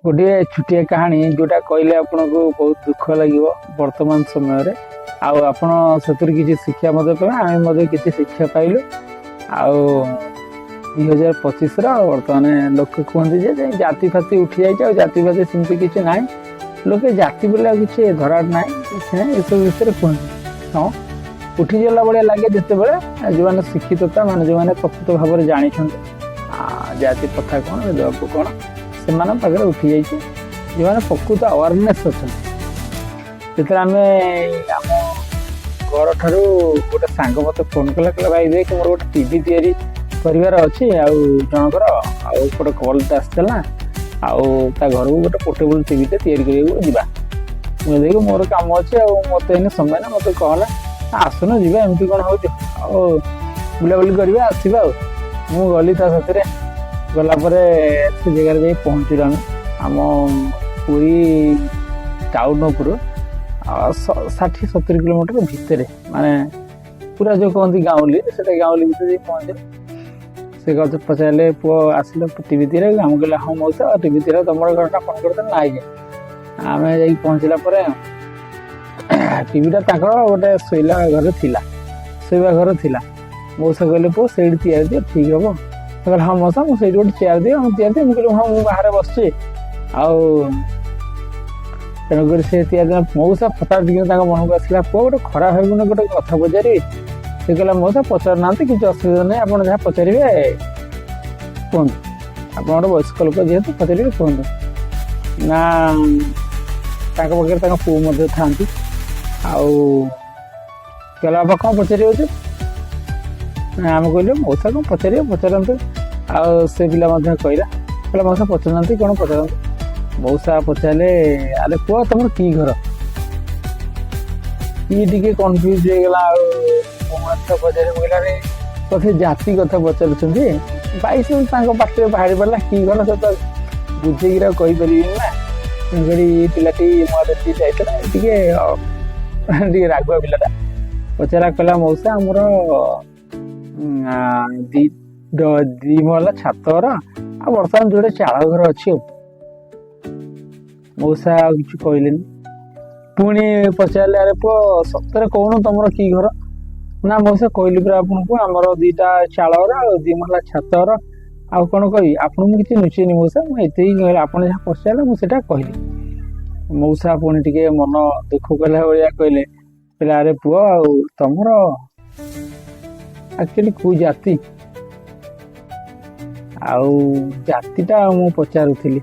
ଗୋଟିଏ ଛୋଟିଆ କାହାଣୀ, ଯୋଉଟା କହିଲେ ଆପଣଙ୍କୁ ବହୁତ ଦୁଃଖ ଲାଗିବ ବର୍ତ୍ତମାନ ସମୟରେ, ଆଉ ଆପଣ ସେଥିରୁ କିଛି ଶିକ୍ଷା ମଧ୍ୟ ପାଇବେ। ଆମେ ମଧ୍ୟ କିଛି ଶିକ୍ଷା ପାଇଲୁ। ଆଉ 2025ର ବର୍ତ୍ତମାନ ଲୋକ କୁହନ୍ତି ଯେ ଜାତି ଫାତି ଉଠି ଯାଇଛି, ଆଉ ଜାତି ଫାତି ସେମିତି କିଛି ନାହିଁ, ଲୋକେ ଜାତି ବୋଲି ଆଉ କିଛି ଧରାଟ ନାହିଁ, କିଛି ନାହିଁ, ଏସବୁ ବିଷୟରେ କୁହନ୍ତି। ହଁ, ଉଠିଗଲା ଭଳିଆ ଲାଗେ ଯେତେବେଳେ ଯେଉଁମାନେ ଶିକ୍ଷିତତା, ମାନେ ଯେଉଁମାନେ ପ୍ରକୃତ ଭାବରେ ଜାଣିଛନ୍ତି ଜାତି ପ୍ରଥା କ'ଣ, ଭେଦଭାବ କ'ଣ, ସେମାନଙ୍କ ପାଖରେ ଉଠିଯାଇଛି, ଯେଉଁମାନେ ପ୍ରକୃତ ଆୱାରନେସ୍ ଅଛନ୍ତି। ଯେତେବେଳେ ଆମେ ଆମ ଘରଠାରୁ ଗୋଟେ ସାଙ୍ଗ ମୋତେ ଫୋନ୍ କଲା, କହିଲା, "ଭାଇ ଦେଖ, ମୋର ଗୋଟେ ଟିଭି ତିଆରି କରିବାର ଅଛି ଆଉ ଜଣଙ୍କର, ଆଉ ଗୋଟେ କଲ୍ଟା ଆସିଥିଲା, ଆଉ ତା ଘରକୁ ଗୋଟେ ପୋର୍ଟେବୁଲ୍ ଟିଭିଟେ ତିଆରି କରିବାକୁ ଯିବା।" ମୁଁ ଦେଖି ମୋର କାମ ଅଛି ଆଉ ମୋତେ ଏଇନେ ସମୟ ନା। ମୋତେ କହଲା, "ଆସୁନ ଯିବା, ଏମିତି କ'ଣ ହେଉଛି, ଆଉ ବୁଲାବୁଲି କରିବା ଆସିବା।" ଆଉ ମୁଁ ଗଲି ତା ସାଥିରେ। ଗଲା ପରେ ସେ ଜାଗାରେ ଯାଇ ପହଞ୍ଚିଲୁ ଆମେ। ଆମ ପୁରୀ ଟାଉନ ଉପରୁ 60-70 କିଲୋମିଟର ଭିତରେ, ମାନେ ପୁରା ଯେଉଁ କହନ୍ତି ଗାଉଁଲି, ସେଟା ଗାଉଁଲି ଭିତରେ ଯାଇ ପହଞ୍ଚିଲୁ। ସେ କଥା ପଚାରିଲେ, "ପୁଅ, ଆସିଲ ଟିଭି ତିଆରି?" ଆମେ କହିଲେ, "ହଁ ମଉସା, ଟିଭି ତିଆରି। ତମର ଘରଟା ଫୋନ୍ କରିଦେଲେ ନା ଆଇଲେ।" ଆମେ ଯାଇକି ପହଞ୍ଚିଲା ପରେ ଟିଭିଟା ତାଙ୍କର ଗୋଟେ ଶୋଇଲା ଘରେ ଥିଲା, ଶୋଇବା ଘର ଥିଲା। ମଉସା କହିଲେ, "ପୁଅ, ସେଇଠି ତିଆରି ଦିଅ, ଠିକ୍ ହବ।" ସେ କହିଲେ, "ହଁ ମଉସା, ମୁଁ ସେଇଠି ଗୋଟେ ଚେୟାର ଦିଅ, ମୁଁ ତିଆରି ଦିଏ।" ମୁଁ କହିଲି, "ହଁ, ମୁଁ ବାହାରେ ବସିଛି।" ଆଉ ତେଣୁକରି ସେ ତିଆରି ଦେଲା। ମଉସା ଫଟାଫଟ ଟିକେ ତାଙ୍କ ମନକୁ ଆସିଲା, "ପୁଅ, ଗୋଟେ ଖରାପ ଭାବିବୁନି, ଗୋଟେ କଥା ପଚାରିବି?" ସେ କହିଲା, "ମଉସା, ପଚାରୁନାହାନ୍ତି, କିଛି ଅସୁବିଧା ନାହିଁ। ଆପଣ ଯାହା ପଚାରିବେ କୁହନ୍ତୁ। ଆପଣ ଗୋଟେ ବୟସ୍କ ଲୋକ ଯେହେତୁ, ପଚାରିବେ କୁହନ୍ତୁ।" ନା, ତାଙ୍କ ପାଖରେ ତାଙ୍କ ପୁଅ ମଧ୍ୟ ଥାଆନ୍ତି। ଆଉ କହିଲା, "ବାପା, କ'ଣ ପଚାରିବ ଯେ?" ନା, ଆମେ କହିଲୁ, "ମଉସା, କ'ଣ ପଚାରିବେ ପଚାରନ୍ତୁ।" ଆଉ ସେ ପିଲା ମଧ୍ୟ କହିଲା, "ମଉସା, ପଚାରୁନାହାନ୍ତି, କ'ଣ ପଚାରନ୍ତୁ।" ମଉସା ପଚାରିଲେ, "ଆରେ ପୁଅ, ତମର କି ଘର?" ଇଏ ଟିକେ କନଫ୍ୟୁଜ ହେଇଗଲା। ଆଉ ମୁଁ ମଧ୍ୟ ପଚାରି, ମୁଁ କହିଲା, "ଆରେ, ବୋଧେ ଜାତି କଥା ପଚାରୁଛନ୍ତି।" 22 ତାଙ୍କ ପାଟିରେ ବାହାରି ପଡ଼ିଲା କି ଘର। ସେ ତ ବୁଝେଇକିରି ଆଉ କହିପାରିବିନି ନା। ତେଣୁକରି ଏ ପିଲାଟି ମୋ ହାତରେ ଟିକେ ଯାଇଥିଲା, ଟିକେ ଟିକେ ରାଗୁଆ ପିଲାଟା। ପଚାରା, କହିଲା, "ମଉସା, ଆମର ଦି ମହଲା ଛାତ ଘର, ଆଉ ବର୍ତ୍ତମାନ ଯୋଉଟା ଚାଳ ଘର ଅଛି।" ଆଉ ମଉସା ଆଉ କିଛି କହିଲେନି। ପୁଣି ପଚାରିଲେ, "ଆରେ ପୁଅ, ସତରେ କହୁନ, ତମର କି ଘର?" "ନା ମଉସା, କହିଲି ପରା ଆପଣଙ୍କୁ, ଆମର ଦିଟା ଚାଳ ଘର ଆଉ ଦି ମହଲା ଛାତ ଘର। ଆଉ କଣ କହିବି ଆପଣଙ୍କୁ? ମୁଁ କିଛି ଲୁଚେଇନି ମଉସା, ମୁଁ ଏତିକି କହିଲି। ଆପଣ ଯାହା ପଚାରିଲେ ମୁଁ ସେଟା କହିଲି।" ମଉସା ପୁଣି ଟିକେ ମନ ଦୁଃଖ କଲା ଭଳିଆ କହିଲେ, "ଆରେ ପୁଅ, ଆଉ ତମର ଆକ୍ଚୁଆଲି କୋଉ ଜାତି?" ଆଉ ଜାତିଟା ମୁଁ ପଚାରୁଥିଲି।